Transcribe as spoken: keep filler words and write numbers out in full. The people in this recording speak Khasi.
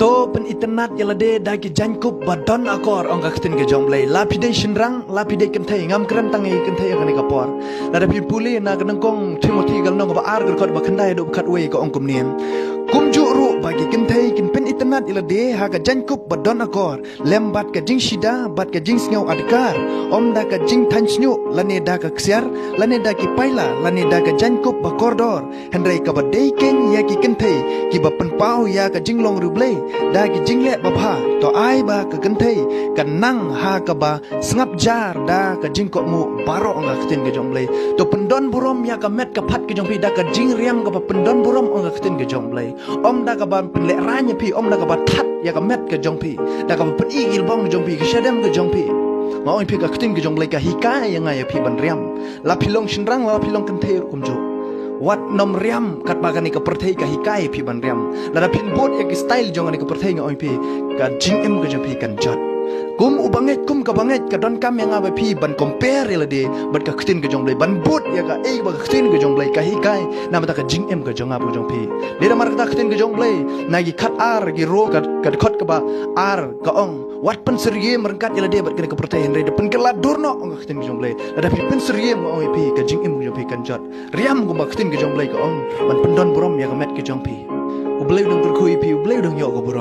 To pynitynnad ïa lade da ki jaiñkup ba don akor, ong ka ktien ka jong U Blei. La phi dei shynrang, la phi dei kynthei, ngam kren tang ïa ki kynthei ha kane ka por. Lada phi pule na ka nyngkong Timothi ka lynnong ba ar, ka dkhot ba khyndai haduh ba khatwei, ka ong kumne: Kumjuh ruh ba ki kynthei kin pynitynnad ïa lade ha ka jaiñkup ba don akor, lem bad ka jingshida bad ka jingsngew adkar, ym da ka jingthaiñ shñiuh lane da ka ksiar, lane da ki paila, lane da ka jaiñkup ba kordor, hynrei kaba dei keiñ ïa ki kynthei kiba pynpaw ïa ka jinglong riewblei da ki jingleh babha. To ai ba ka kynthei kan nang ha kaba sngap jar da ka jingkohnguh baroh, ong ka ktien ka jong U Blei. To pyndon burom ïa ka met ka phad ka jong phi da ka jingriam kaba pyndon burom, ong ka ktien ka jong U Blei. Ym da kaba pynlehraiñ ïa phi, ym da kaba that ïa ka met ka jong phi, da kaba pyni ki lbong ka jong phi, ka shadem ka jong phi. Nga ong ïa phi, ka ktien ka jong U Blei ka hikai ïa nga ïa phi ban riam. La phi long shynrang, la phi long kynthei ruh kumjuh. Wat nym riam katba kane ka pyrthei ka hikai ïa phi ban riam. Lada phin bud ïa ki style jong kane ka pyrthei, nga ong ïa phi, ka jingim ka jong phi kan jot. Kum u bangeit, kum ka bangeit, ka donkam ïa nga bad phi ban compare ïa lade bad ka ktien ka jong U Blei, ban bud ïa kaei ba ka ktien ka jong U Blei ka hikai namar ka jingim ka jong nga bad ka jong phi. Dei namar kata ka ktien ka jong U Blei na ki Khatar, ki Rom, ka, ka dkhot kaba ar, ka ong: Wat pynsyriem ryngkat ïa lade bad kane ka pyrthei, hynrei da pynkylla dur noh, ong ka ktien ka jong U Blei. Lada phi pynsyriem, nga ong ïa phi, ka jingim ka jong phi kan jot. Riam kumba ka ktien ka jong U Blei ka ong, ban pyndon burom ïa ka met ka jong phi. U Blei u dang kyrkhu ïa phi, U Blei u dang ïoh ka burom.